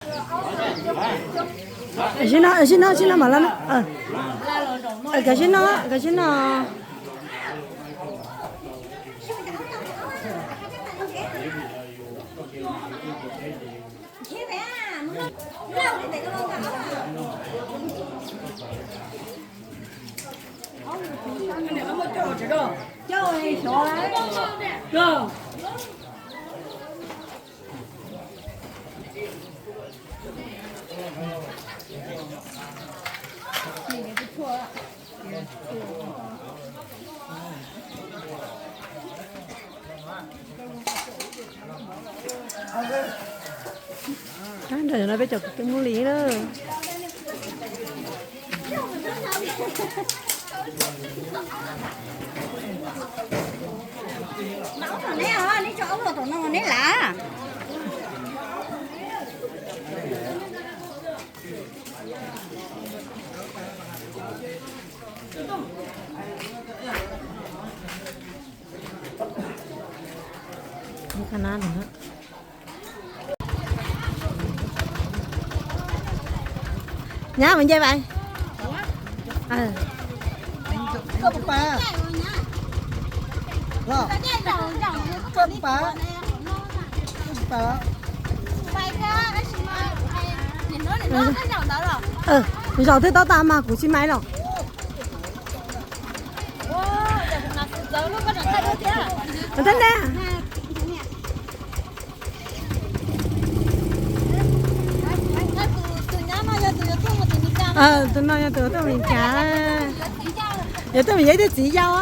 Sib no, sib no, sib no mam los no. Kav sib no, kav sib no. Nram no peb cov kwv tij Hmoob Lis na. Neb os, neb tso aub los tom no neb lav. Nyab mus nce vais. Zaum twb tau tas mas kuv tsis maiv los. Tab ne, tus no yog tus tuaj Meskas, yog tuaj Meskas thiab txiv yau.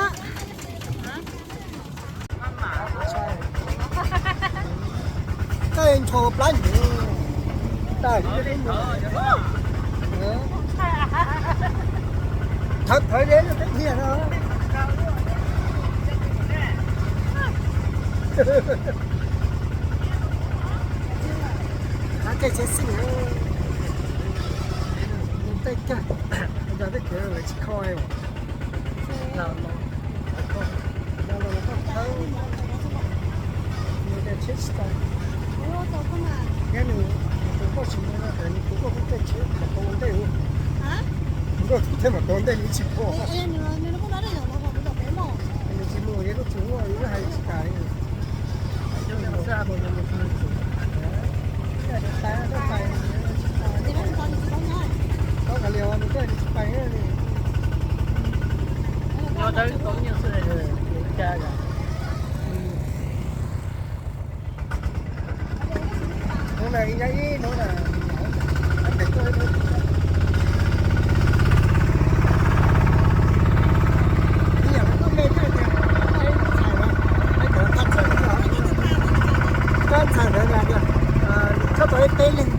Ntsho plab ntawd, thawv thawv deb peb thiaj no. Qab tej txiav xij, tej kag, yog tej kev lawv tsis kho. Los no, los no koj thawb, nws tias tsheb tsis tau. Thiab nws, kuv koj tsis mus no, kuv koj kuj tej tsheb mam tau ua ntej. Kuv koj kuj tej mam tau ua ntej, nws tsis kho. Nws tsis mus, yog koj tsis muaj, yog koj hais tsis tas li. Txhob tau ib peb leeg.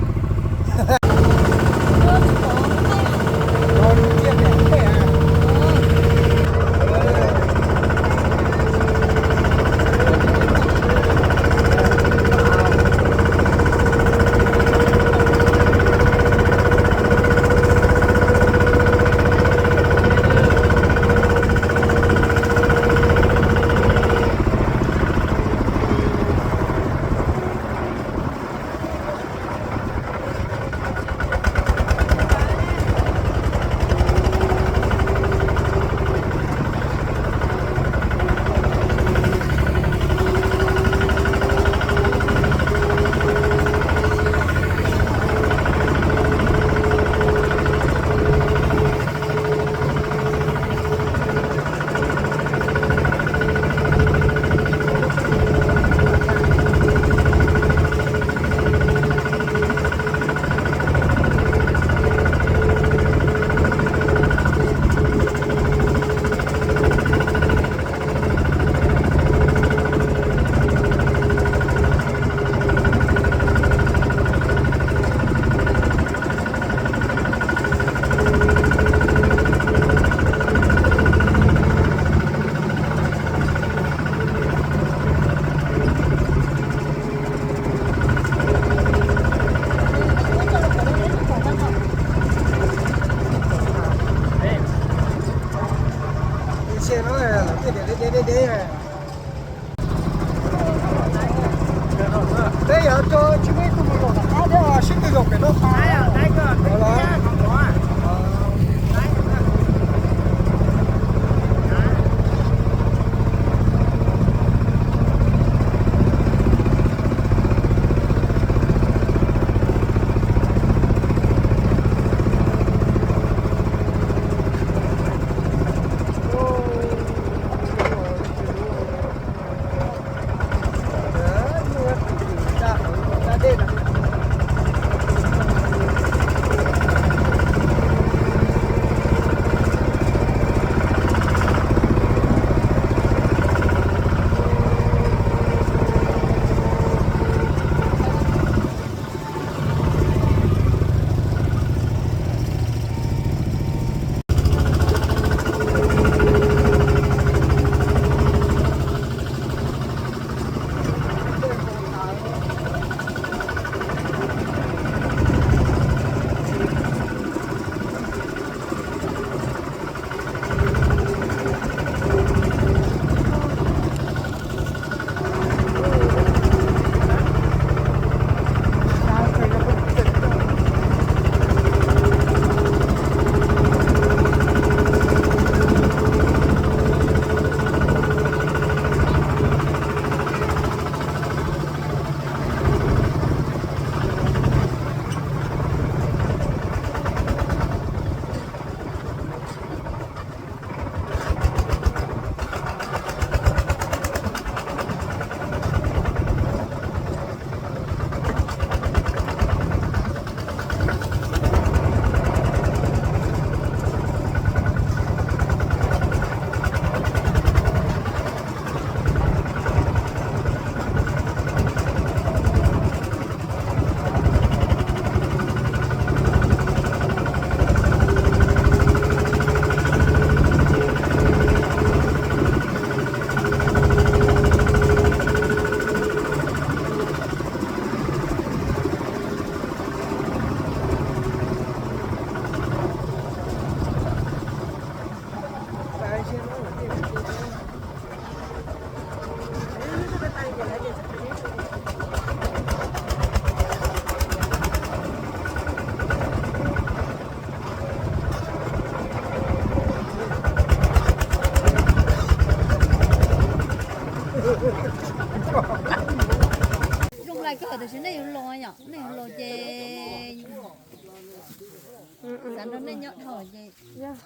Tam no nej nyob dhau ces. Yog,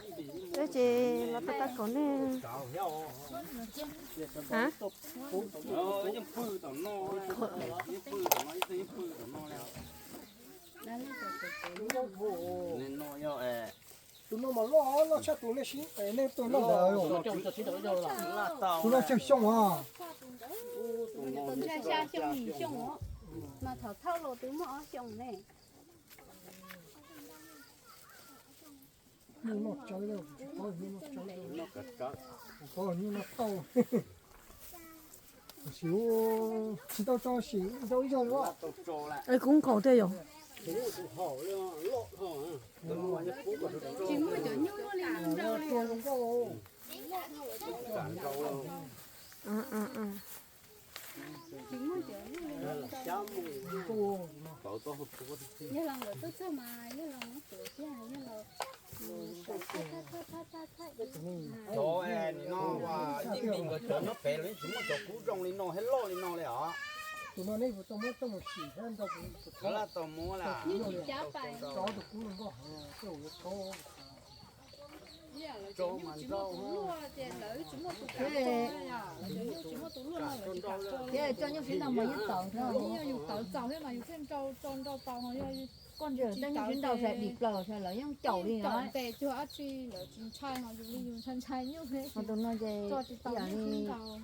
peb ces los tau tau kaum nej. A, tus no mas loj loj tshaj tus nej sib nej tuaj noj ntawd. Tus no tsawg xyoo os? Tus ntshai xya xyoo yim xyoo os, mas thaum thawj los twb muaj ob xyoo ne. Nyuj noj tsawv, nyuj noj tsawv, nyuj noj tau. Sim tsis tau tso sim ib zaug ib zaug li. Es kuv nkaus tiag yom. Tsis muaj cov nyuj li no ntau li. Tsis muaj cov nyuj li no ntau. Yog los nkawd tuaj txog mas yog los muab tuav kiag yog los. Cov no ib ntsis nkawd cov nyob pem los yeej tsis muaj cov kub zoo li no thiab loj li no li os. Tus no nej puas tau muab coj mus sim thiab nrau? Laj tau muab lawm. Nyuj tsis cab pais. Tso tus kub zoo nkauj heev, tej zaum yuav rhaub. Cov nyuj tsis muaj tus luaj ces lawv tsis muaj tus kam tso, cov nyuj tsis muaj tus luaj no lawv tsis kam tso li. Cov nyuj sib ntaus mas yeej txaus, yog yus tawv txaus thiab mas yus thiaj nrau tso nrau tau, ho yog koj ntsia tej nyuj sib ntaus sas dim plaws sas lawv yeej caum li na. Ntes cuag dab tsi lawv tsis ntshai, ho yus li yus ntshai ntshai nyuj. Ho tus no ces tso tsis tau nyuj sib ntaus.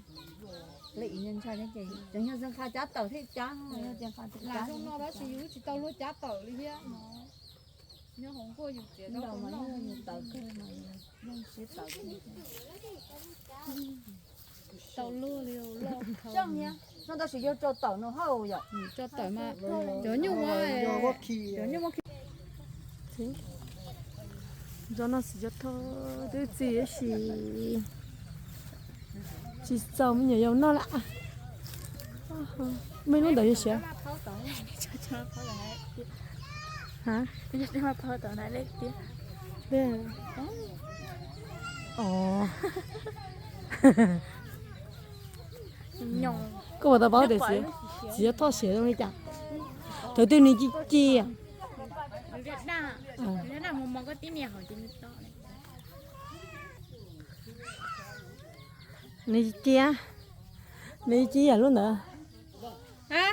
Lawv ntshai thiab ces cov nyuj xwb qha cab tawm thiaj cab, yog ces qha tsis cab. Lam zoo no tab sis yus tsis tau luag cab tawm li thiab no. Nyob hauv nkuaj yus txiav zaub rau noj, yus tawv kawg mas yeej sib tawv. Tau luag li loj. No tab sis yog tso tawm no hauj yom. Tso tawm mas cov nyuj, cov nyuj. Cov no xwb cov thoj twb txi tab sis tsis txaus me nyuam yaus noj lawm. Muaj ib lub ntawd yog siav. Koj puas tau paub tias txiv thoj siav zoo li cas? Thaum twg nws ci ci? Nws ci, nws ci yam lub ntawd. Ha?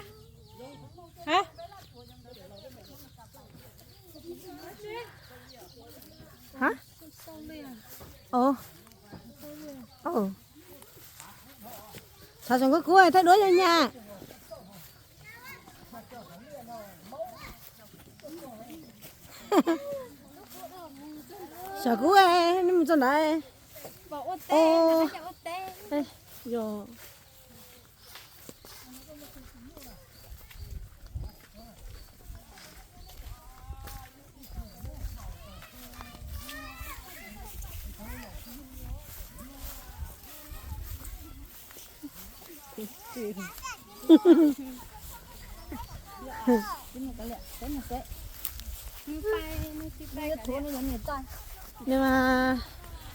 Xav saum kub kub thaij duab yog nyaj. Saum kub, nej mus txog ntawd. Yog.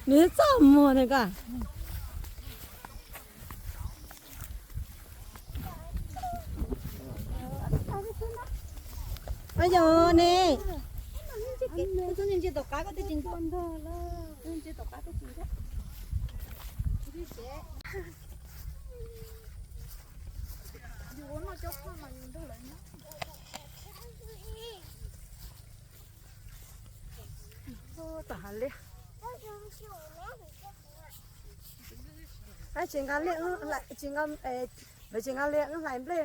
Nws txaj muag ne koj. Yog ne. Tom hav liaj. Tsis nqa liaj, tsis nqa, lawv tsis nqa liaj wb hlais nplej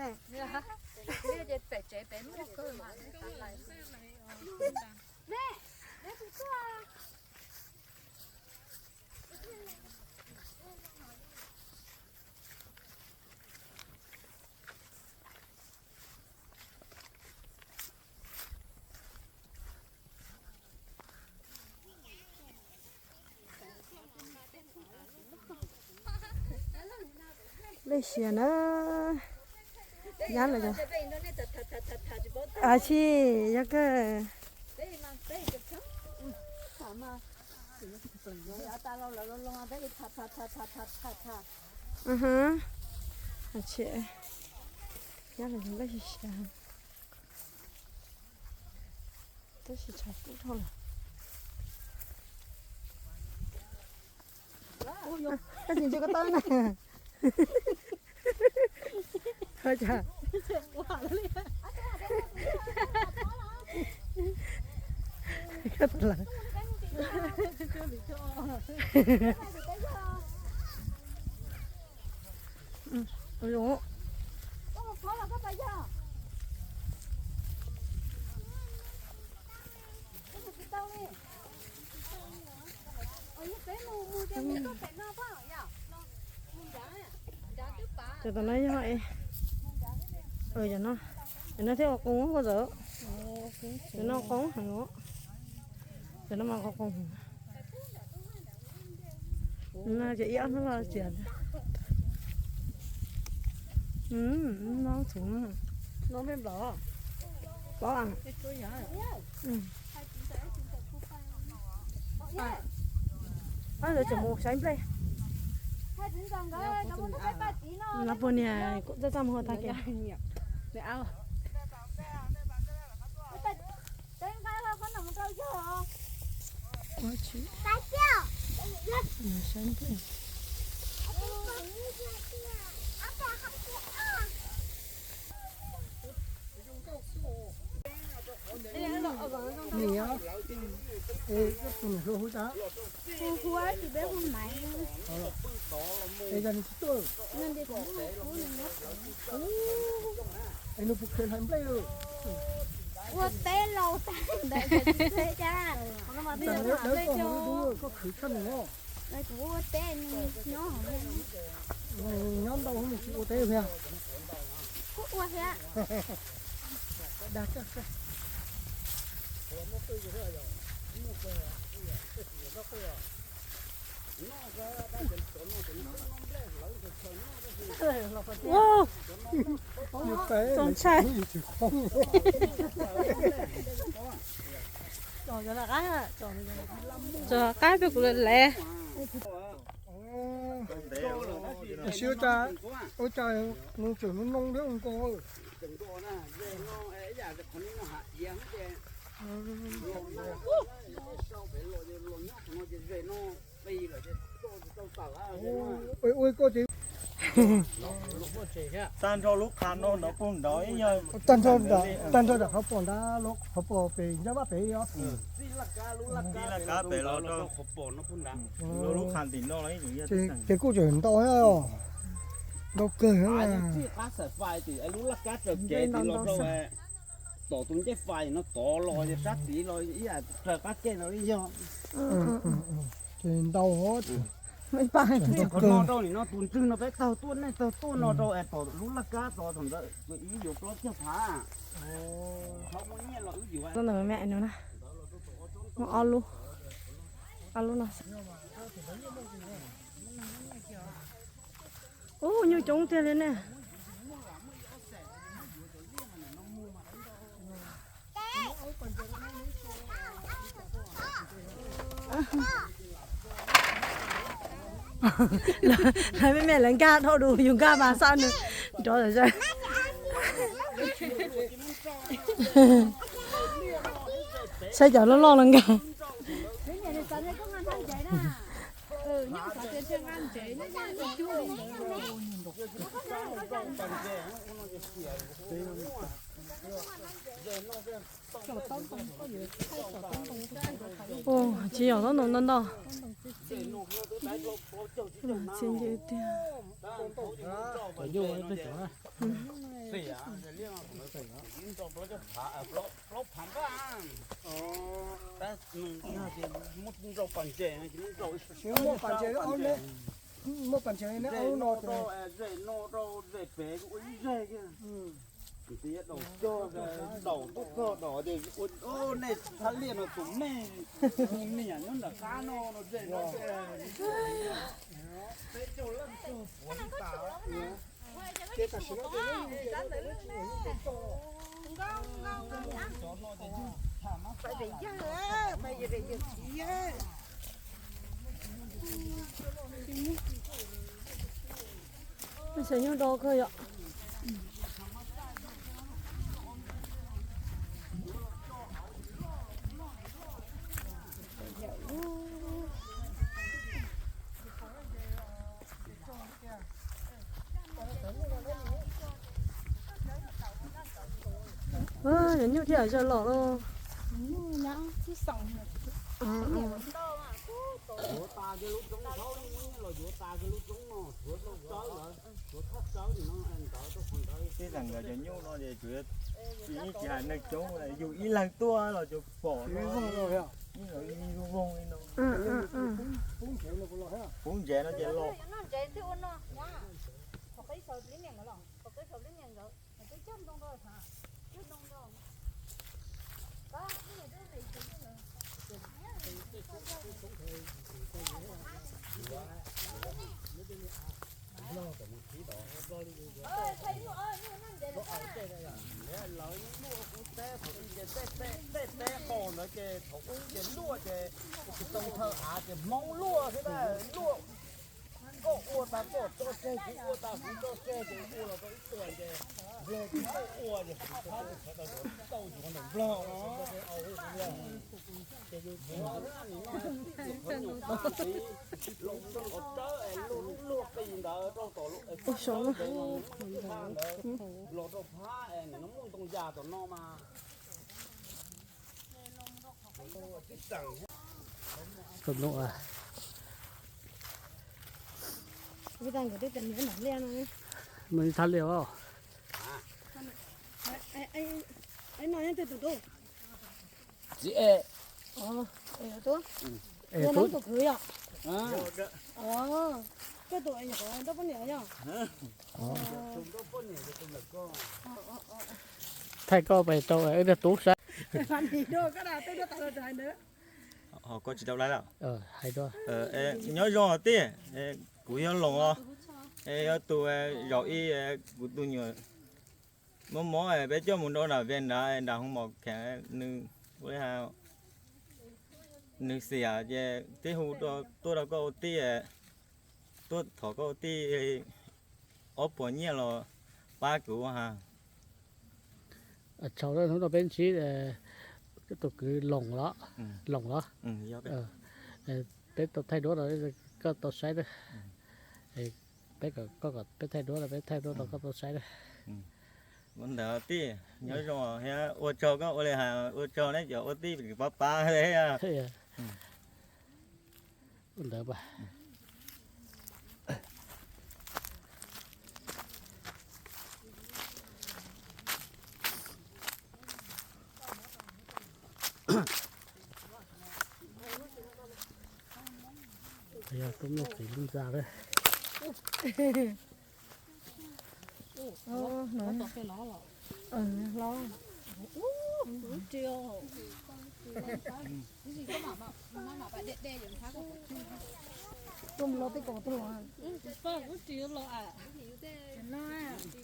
ne. Lej siav na, nyab lawm. Tsis yog kawg. Nyab lawm lej siav. Tab sis tshav kub dhau lawm. Koj tsis ntsia koj taw na. Ua cas? Koj tas lawm. Cov tom no yog, cov no, cov no thiab ua qoo koj txawm. Cov no qoo heev os. Cov no mas qoo qoo heev. No ces ib ob hnub los txias. No txhuv no. Pom. Pab lawv tseem mus saib nplej. No puas niag kuv txaj txaj mus ua tag kev. Saib nplej. Nim, es koj tus niam hluas hu cas? Hu hu tsis peb hu Maiv. Es yog nws tsis tuaj, es nws puas kheev hlais nplej lawm? Ua teb laus tag ntawd ces tsis teb cas. Dawb dawb koj hu dub, koj khwv tshaj nws os. Kuv ua teb nws nyob, nyob ntau nws tsis ua teb thiab. Kuj ua thiab. Dag kawg. Txaus ntshai. Txog qab peb kuv lawv lawv. Tab sis ua cas, ua cas nws tseem noob thiab ua nkaus. Ua koj ces tag nrho lub qha no nrov puag nrad, tag nrho, tag nrho nram qhov pom nrad, qhov pom pem ncaj vaj pem os. Tib laj kab pem los rau qhov pom no puag nrad. Lub qha ntim no los ib yam. Ces kuj tseem ntau, ntau kawg. Txij qab xaim fais tim lub laj kab raws kev tim los rau tom tus ncej fais no tod los sab tid los ib yam raws qab kev no li yog. Ces ntau. Qhov no rau nim no tus ntswg no peb taug tuaj, nej taug tuaj no rau es tom lub laj kab tod thaum ntawd ib yuav plaub caug phav. Qhov muaj nyiaj los wb yuav. Muaj ob lub, ob lub no. Ub, nyuj coob tiag li ne. Lawv me me lawv nkag dhau dua yus nkag mas xaj nws nrov zom zaws. Saib cov loj loj no nkag. Ua, tsis yog taub ntoo ntau ntau. Txiv nce tiag. Muaj pas ntses, muaj pas ntses no rau zem pem ua ib zej kiag. Ntiav daus cog, daus tuaj txog daus tias, nej thab liaj no tus me, niam nyob nram qab no no zej no. Peb caug leej txog puav tas. Ces tam sim no ces lub ntses no ces lub tsis ua ib tug txog. Xav nyuj do kawg yom. Nyuj thiaj zaws los los. Yuav tas kiag lub roob thaub, los yuav tas kiag lub roob no, tshuav rau tsawb lawm, tshuav thaj tsawb no ntawd rau qhov ntawd. Tib zaug nkawd cov nyuj no ces tsuas yog ib tsis hais neeg coob, yus ib leeg tuaj los cov pom no, ib los ib lub voog li no. Pub ntsev no ces los. Lawv luaj kuv teb thaum ub ces tej teb qos ntawd ces thaum ub ces luaj ces tsis tau thawj av ces Hmoob luaj thiab, luaj. Koj ua tas koj tso tseg, kuv ua tas kuv tso tseg ces ua los tau ib tuas ces Nplog tsis tau ua ces kuv tau sawv daws yuav tau yuav ntawm Nplog no. Ces yus tsis ua nim no, qhov nyuam qhuav tiv los txog qhov tsawb es luaj qis ntawd rau tom lub es qhov tsawb ntawd los rau phab es nim no muaj ntoo yas tom no mas. Mus ib thaj liaj os. Txiv es. Tub, tus kwv yom? Koj tus nyuam qhuav nrauj poj niam yom? Thaij koj pais rau wb tug tub saib. Ho koj tsis tau laib lawm. Hais dua. Nyob zoo tij, kuv yog Loos os. Es yog tus zaum ib kuv tus nyuam mob mob peb coj mus rau nram Vias nrad nram hoo mom kheev nws ua li has nws xiam ces tib hu tuaj rau koj ua tij, tuaj thov koj ua tij ob puas nyiaj los pab kuv ua has. Tsaus hnub no peb ntsib tus kwv Loos los, Loos los, peb tau thaij duab rau koj tau saib na. Peb kom koj kom peb thaij duab rau, peb thaij duab rau koj tau saib na. Ua ntawd tij, nyob zoo thiab ua tsaug koj ua li has, ua tsaug neb cov ua tij pab pab thiab. Ua ntawd mas. Yog tub nuj txiv lub ntxa lawm. Tuaj mus los tej kom tuaj los.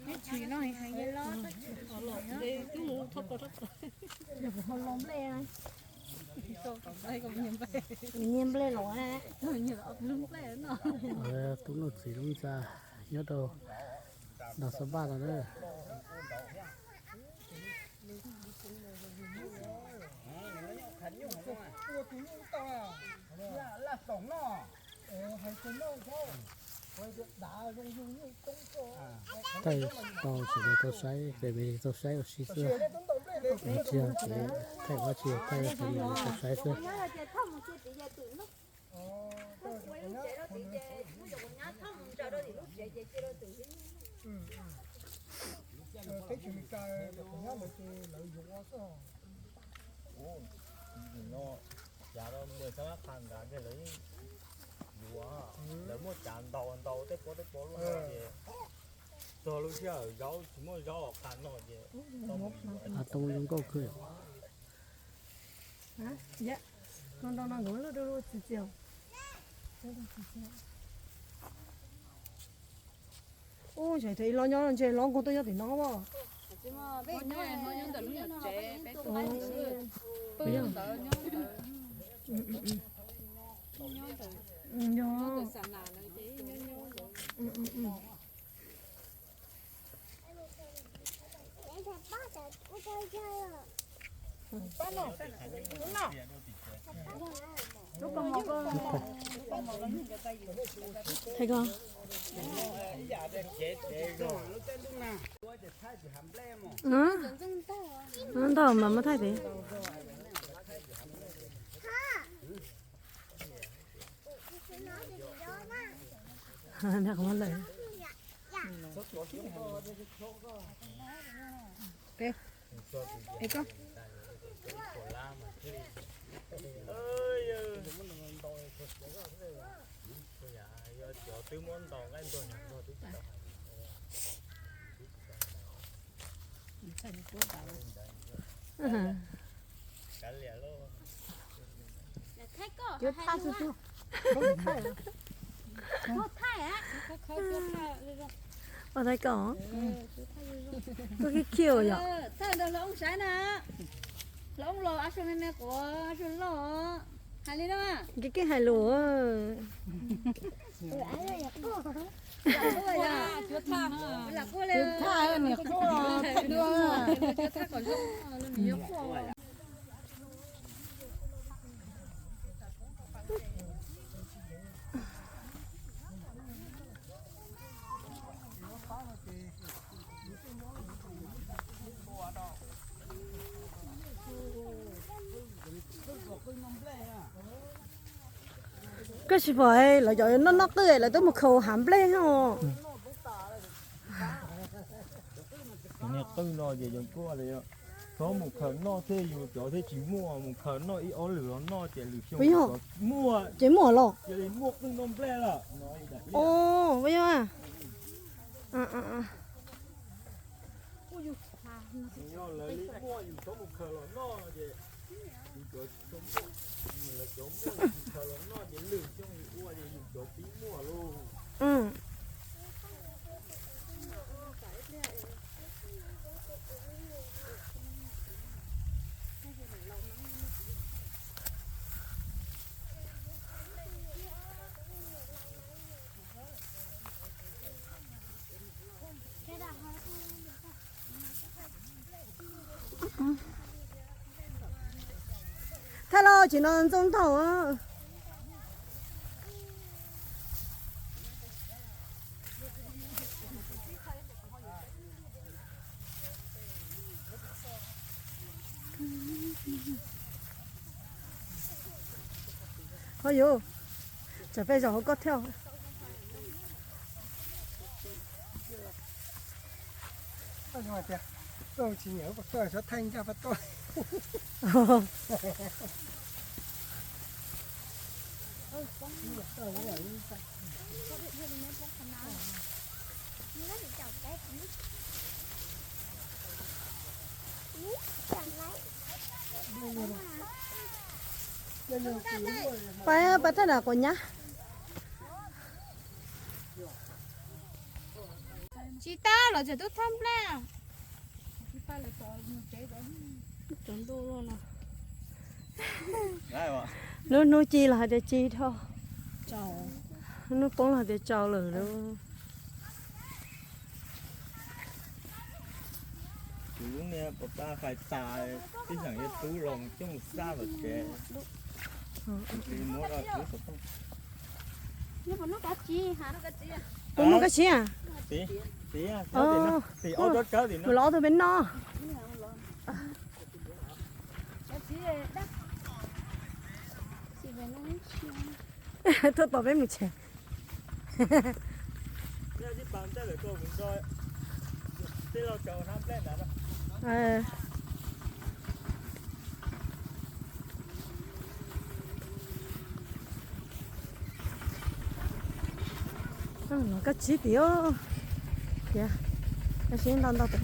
Neb tshis no heev heev los. Yog kuv ho los nplej na. Nyiag nplej los. Tub nuj txiv lub ntxa nyob rau nram xab npaj no na. Thaij tau sawv daws tau saib, ces tau saib ua si xwb. Tsis yog thaij ua tsis yog thaij ua tau saib xwb. Ua, no, cav rau mws xab lab qha nrad ces lawv yeej yuav, lawv muaj cav ntaus ntaus tej pob tej pob luaj no ces txog lub sij hawm zaub tsis muaj zaub qha no ces tau mus yuav. Tau zoo nkauj kawg. Ub, ntshe los nyob ntshe los nkaug tuaj nyob tim no as. Thaij koj. Ntau mas muab thaij pem. Ua thaij koj, koj khiav khiav yom. Thaij rau lawv saib na. Lawv los ab suav me me quav ab suav loj. Hais li na. Kev keeb hais lus. Lam quaj, lam quaj li. Thaij niam quaj, thaij dua. Koj tsis pom lawv cov noj noj qwj lawv twb mus khaws hav nplej no. Niag qwj no ces cov kuj tias txhob mus khaws noj thiab, yus cov thiaj tsis muaj, mus khaws noj ib ob lwm los noj ces lwm xyoo muaj, ces muaj los cia li muaj qwj noj nplej lawm. Ua yog, yog lawv li muaj yus txhob mus khaws los noj no ces yus cov tsis tshua muaj, lawv cov muaj yus khaws los noj ces lwm xyoo yus ua ces yus cov pib muaj lauj. Thaij los tsis no ntxooj ntaug. Ho yus, tsam peb zaum hauv koj thiab. Koj tsis nyiam pas tuaj, xyov thaij ncaj pas tuaj. Pab, pab thaj nam quav nyab. Tsis tau los tseem tub thab nplej. Cov ntuj no. Lub hnub ci los hais tias ci dhau. Hnub poob los hais tias tsaus lawm lauj. Kuv lub niag pos pab fais tas, tib xeem yog tub los coj mus xab tom tsev. Muab rau kuv xov tooj. Puas muaj kab tsib a? Tim ob tug peb noj. Tuaj tos peb mus tsev. Kab tsib tim, tias, kab tsib ntau ntau tim.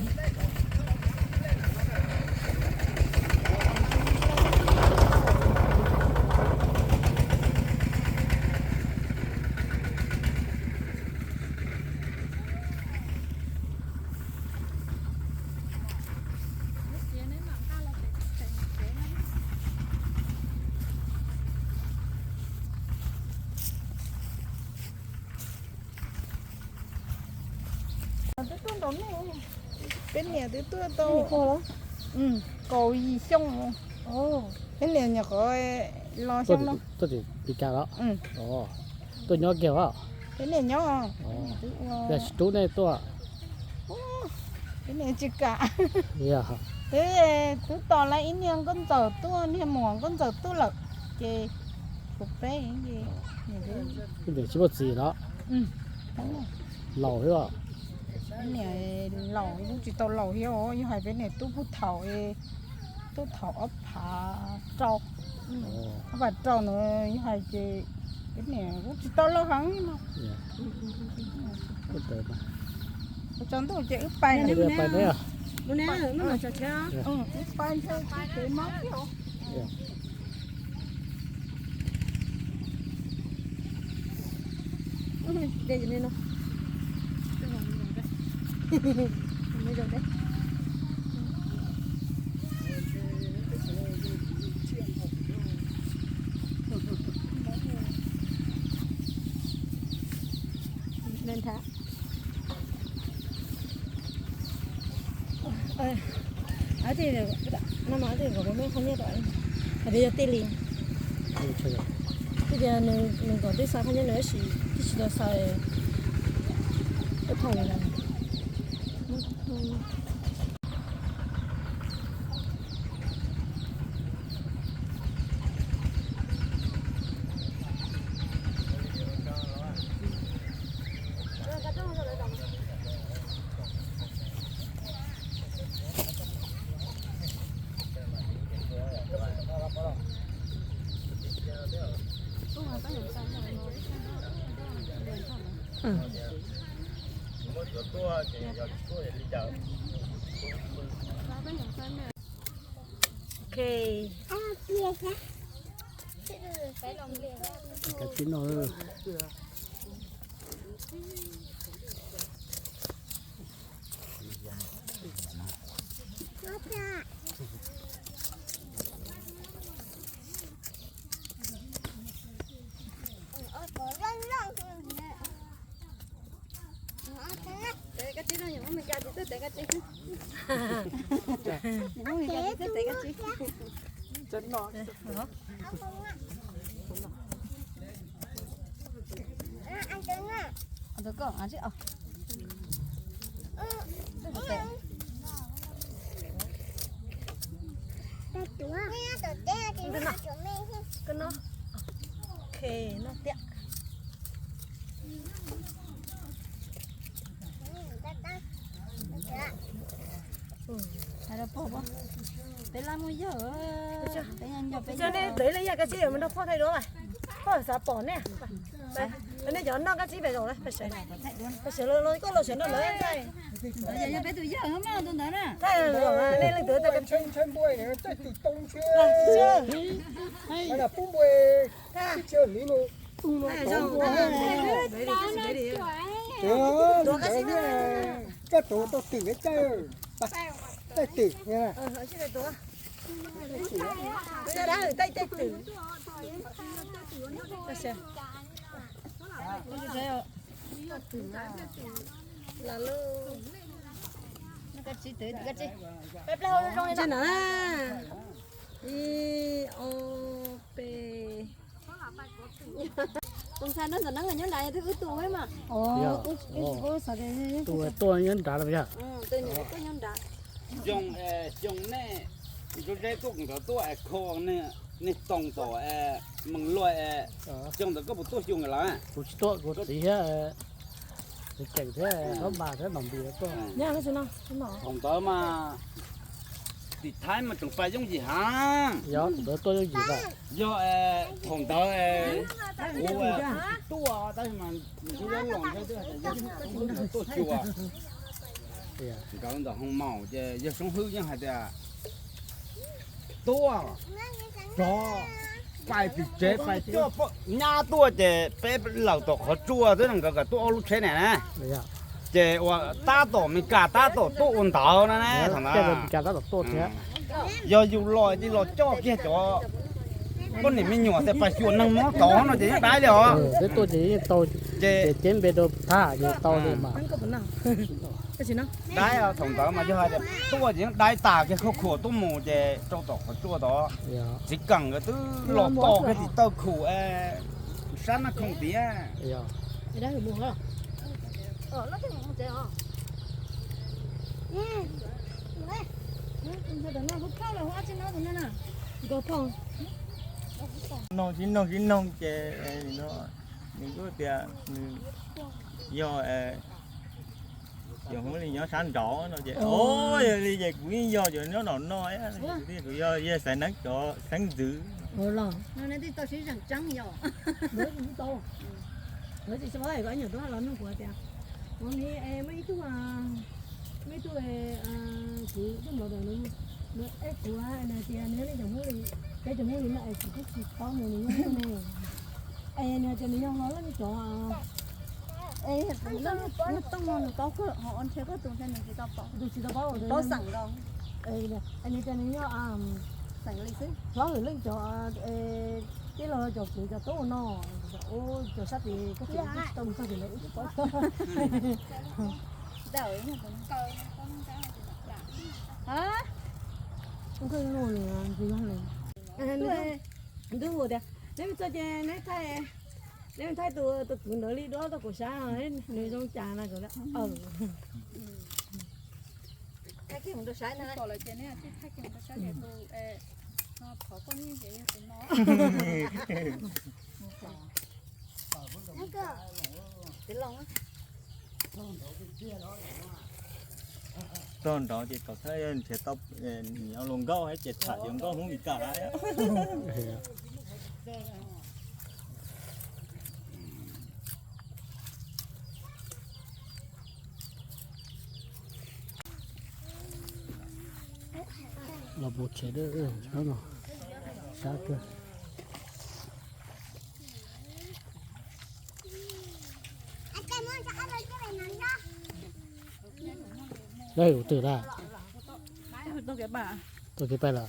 Peb niam twb tuaj tau kaum yim xyoo. Peb niam nyuam qhuav Los xyoo no. Tuaj tim Pi Kas los? Tuaj nyob kiag os? Peb niam nyob. Yog tsis rub nej tuaj? Peb niam tsis kam. Peb twb tos lawv ib niag nkauj ntxawm tuaj, niag muam nkauj ntxawm tuaj lawm, ces kuv peb niam tsis muaj txiv los? Laus thiab. Peb niam laus kuj tsis tau laus thiab, yog hais peb niam tuaj puag thaum, tuaj thaum ob phav rau, ob phav rau na, yog hais ces peb niam kuj tsis tau laus heev no. Ua tsaus ntuj ces wb pais. Wb pais ntshe kev mob thiab. Ab, no mas ab, kom kuv muab qhov nyiaj rau, hais tias yog tej li. Twb tias nws kom twb xa qhov nyiaj nws tab sis twb tsis tau xa. Ok. Kav tsij noj. Tev kab tsib no, yog muab Meskas tsis txawj tev kab tsib. Yog muab Meskas tsis txawj tev kab tsib. Koj noj. Ok, noj tiag. Peb laj muaj yawg, peb nyob peb. Coj nej tev laj yaj kab tsib, yog mus nrog phauj thaij duab, phauj xav pom nej. Nej cov noj kab tsib pem zaum, pem sawv, pem sawv los, koj los sawv nrog lawv. Yog peb tus yawg mas tus ntawd na. Nej leej twg tau kab tsib? Koj tuav tau twm, caij twm. Ib, ob, peb. Tus ntxhais no ntawm no nyob nrad, yog twb wb tus mas. Tus tuaj nyob nrad los yog? Tus tuaj nyob nrad. Xyoo, xyoo nej, tus zeb tuaj, kuv nkawd tuaj es kho niag toog tom es mees luaj es, xyoo ntawd koj puas tuaj xyoo nkawd lawm? Kuv tsis tuaj, kuv txiv thiab, txiv ceem thiab, Hlob Npas thiab Nom Npis tuaj. Thaum ntawd mas tim Thaib mas tseem pais yooj yim heev. Yog, thaum ntawd tuaj yooj yim lawm. Yog, thaum ntawd kuv tuaj tab sis mas nws kuj yeej los ntshe twb hais tias yog tuaj xyuas nkawd ntawm hoo maum ces yawg Soob Hwb yeej hais tias tuaj, rov pais tim tsev pais coj poj nyab tuaj ces peb lawm tom qhov tsua xwb, nkawd kom tuaj ob lub tsheb ne na. Ces ua tab tom Mes Kas tab tom tuaj ua ntawd na, thaum ntawd. Yog yus los ces los coj kiag cov poj niam me nyuam tias pais xyuas neeg mob tod no ces yeej dai li os. Ces tuaj ces yeej tau, ces ceb npe rau thab ces tau li mas. Daib thaum ntawd mas yog hais tias tuaj ces yeej daib tas kiag khauj khuam tuaj mus ces rau tom qhov tsua tod. Txiv Keem nkawd twb los tos kiag tim taw khum sab Naj Khoom tiag. Noog sib noog sib noog ces nws kuj tias nws yog cov Hmoob li nyob sab nraud no ces, o, yog li ces kuv yeej yog cov nyob nraum no, kuv yog xaiv neeb cov xeeb ntxwv. Muaj ib tug, muaj ib tug kuv tus npawg ntawd, es kuv hais tias nws yog leej cov Hmoob li, peb cov Hmoob li no es kuv twb tsis paub nws, nws yog leej twg ne. Es nws hais tias nws yog hlob leej cov, es nws tooj no nws paub kawg, ho ntshe koj tus ntshe nws tsis tau paub, tus tsis tau paub, paub xeem los. Es nws tias nws yog hlob hwm leej cov, tij laug cov kwv cov tub no, ua cov sab tid koj tsis tau mus txog ces lawv ib tsis paub. Nws hu tias neb mus txog ces neb thaij, neb mus thaij tus, tus kwv ntawd li duab tau kaum sab, nws zoo cas na. Tog nrov ces tom thawj nrhiav tau, nws luag nkauj thiab ces tham yuav nkauj Hmoob Meskas lawm. Los mus tsev, sab no, sab kawg. Yog tus twg na? Tuaj kev pais lawm.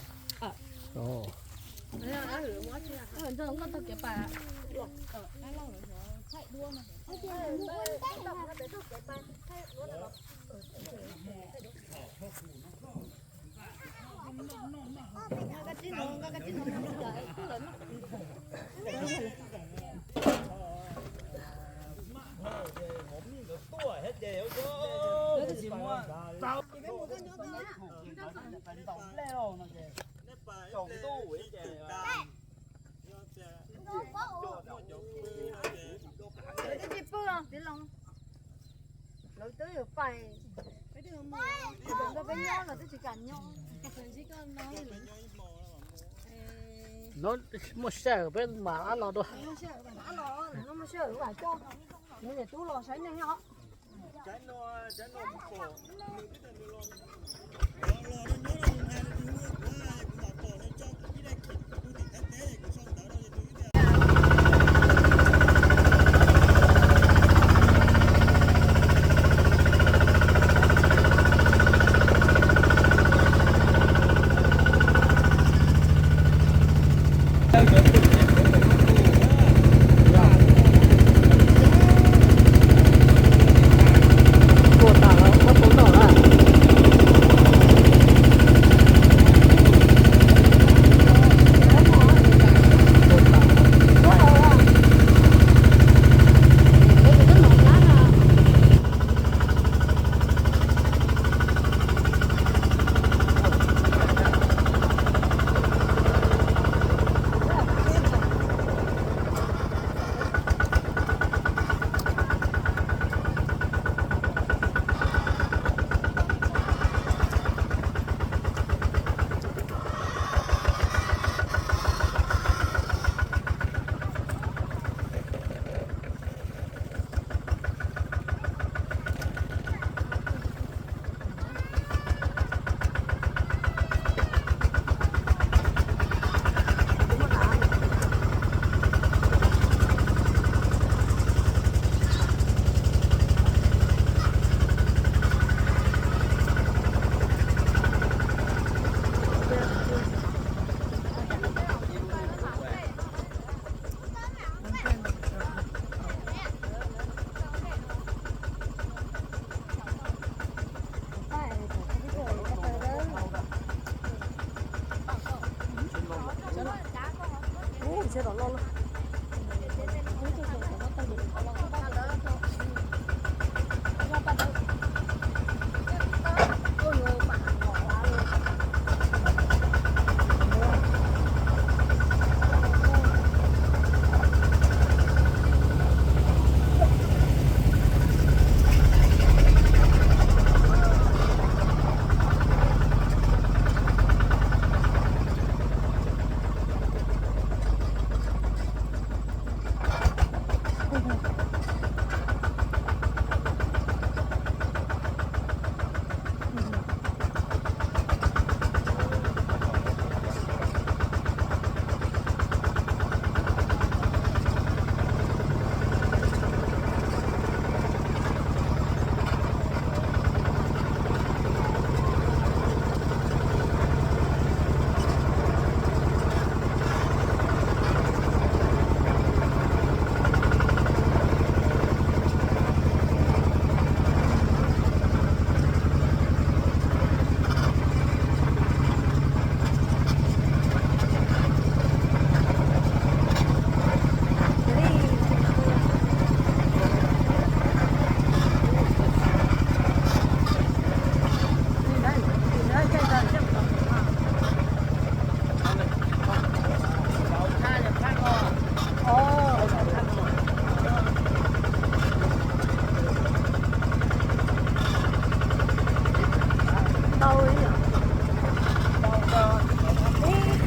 Lawv twb yuav pais, peb nyob los twb tsis kam nyob. No muaj sij hawm peb mam rov los dua. Muaj sij hawm mam coj nws niam tub los saib neeg os.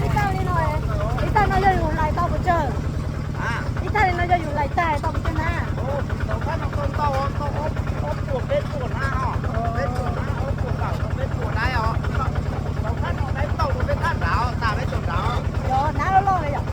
Ib thaj li no, ib thaj no yog yus hlais tau pes tsawg? Ib thaj li no yog yus hlais tag tau pes tsawg na? Yog hnab loj loj li yom?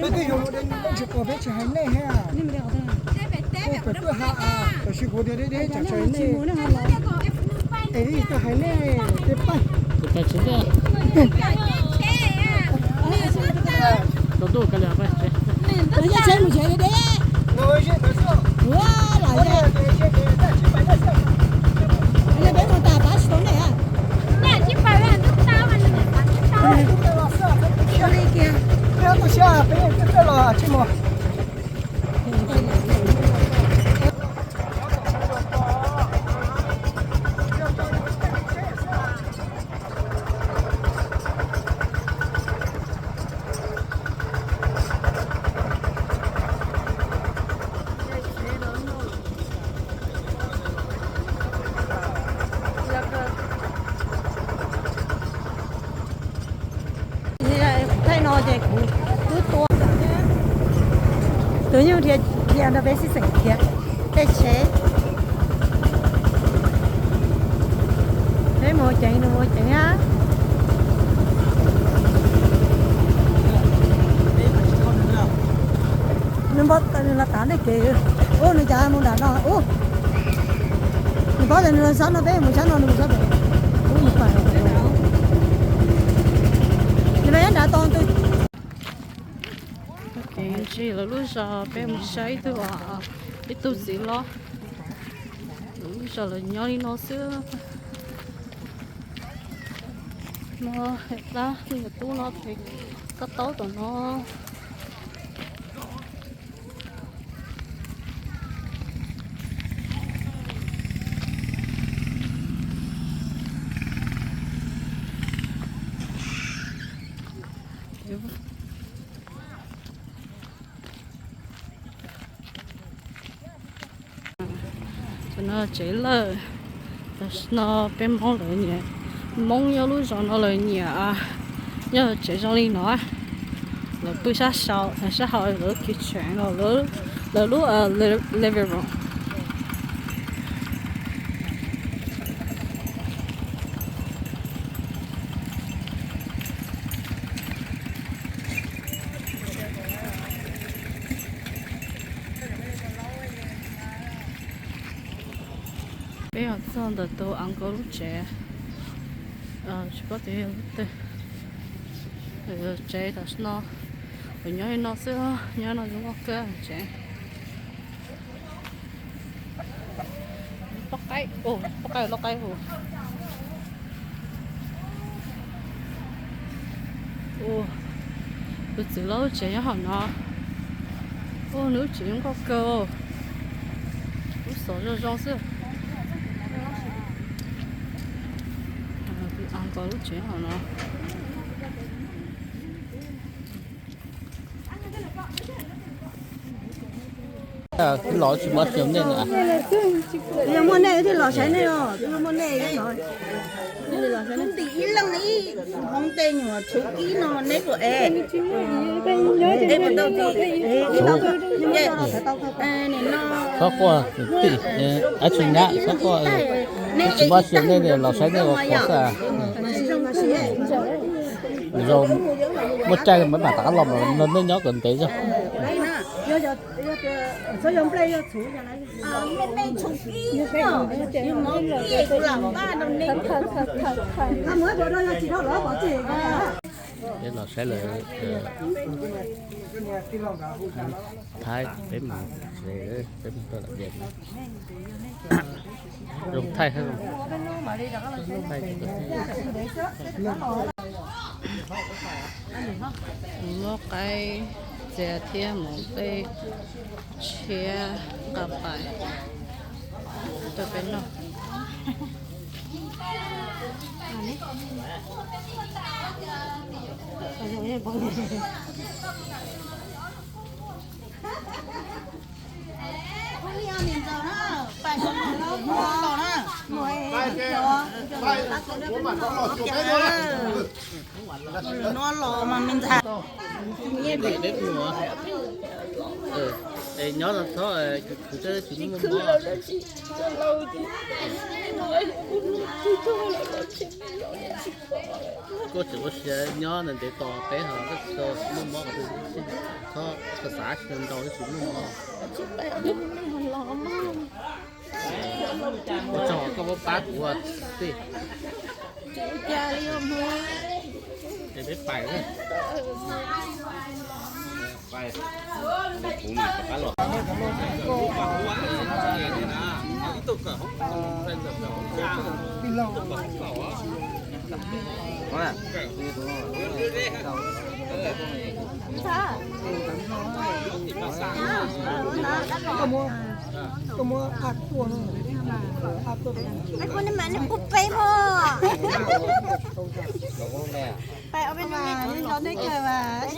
Peb twb yuav mus de nws, peb tsis qos peb tsis hais nej thiab. Peb pem tuaj ha, tam sis kuv tias deb deb tsam tsis hais nej. Es koj hais nej tej paj. Peb mus tas pab tsis tau nej a. Li kiag. Peb tuaj siab peb twb tuaj los tsis mus. Ces kuv twb tua ntawm tus nyuj dhia dhia nrog peb sib xeem khiav tej tsheb. Peb mus ceev, nws mus ceev na. Nws npau taws, nws los tav ntej kev. Ub, nws cas mus nram no ub. Nws paub tias nws sab no, peb mus sab no, nws mus sab pem. Ub, nws pais, nws pais nyob nrad tau ntws. Kev ntsis lawv lub zos, peb mus saib ib tug, ib tug txiv hlob. Lawv lub zos lawv nyob li no xwb. No, dab, tub no, koj taub tom no. Cov no tsev lawj, no peb Hmoob lawv nyiam, Hmoob nyob lub zos no lawv nyiam, nyob tsev zoo li no. Lawv pw sab saud, sab hauv lawv kitchen los lawv lub living room. Peb los txog ntawm tus uncle lub tsev, tsis paub tias yog lub twg. Tsev tam sim no, nyob li no xwb, nyob no zoo nkauj kawg tsev. Poj qaib, poj qaib, poj qaib hu. Tus txiv hlob lub tsev nyob hauv no. Ua, nws lub tsev zoo nkauj kawg, lub xov zoo zoo xwb. Tus uncle lub tsev hauv no. Los tsis muaj xyoo nej na. Yog muaj nej thiaj los saib nej os, yog muaj nej los. Ib leeg ib hoob tej nyuag tshuv kib no neb puas es? Es puas tau txiv? Txhob quaj, tij, ab tsi nyab, txhob quaj. Tsis muaj xyoo nej los saib nej ua qhov xwb. Zoo, muaj caij mas mam rov qab los, nej nyob kom ntev zog. Peb los saib lawv thaij, peb mus, peb mus tau lam diam. Zoo thaij, muab qaib txias thiab mus tej tshiab nqa pais rau peb noj. Nyob txhob kuv tsis muaj mob. Koj tseem ua siav nyob ntev tos peb ho koj tsis tau muaj mob qhov twg, txhob xav xav tsis ntau tsis muaj mob. Ua tsaug koj muab pab kuv ua tij. Es peb pais na. Koj muab a tuaj no. A tuaj. Peb kuj nej mas nej kuj peb hmo. Pais ob peb hnub nej zov nej kawg mas.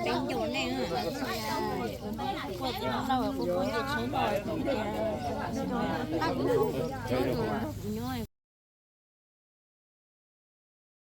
Peb ncaus nej. Kuv tus poj tsev no, kuv poj tsev tsheb no, kuv tias, tab kuv tus nyob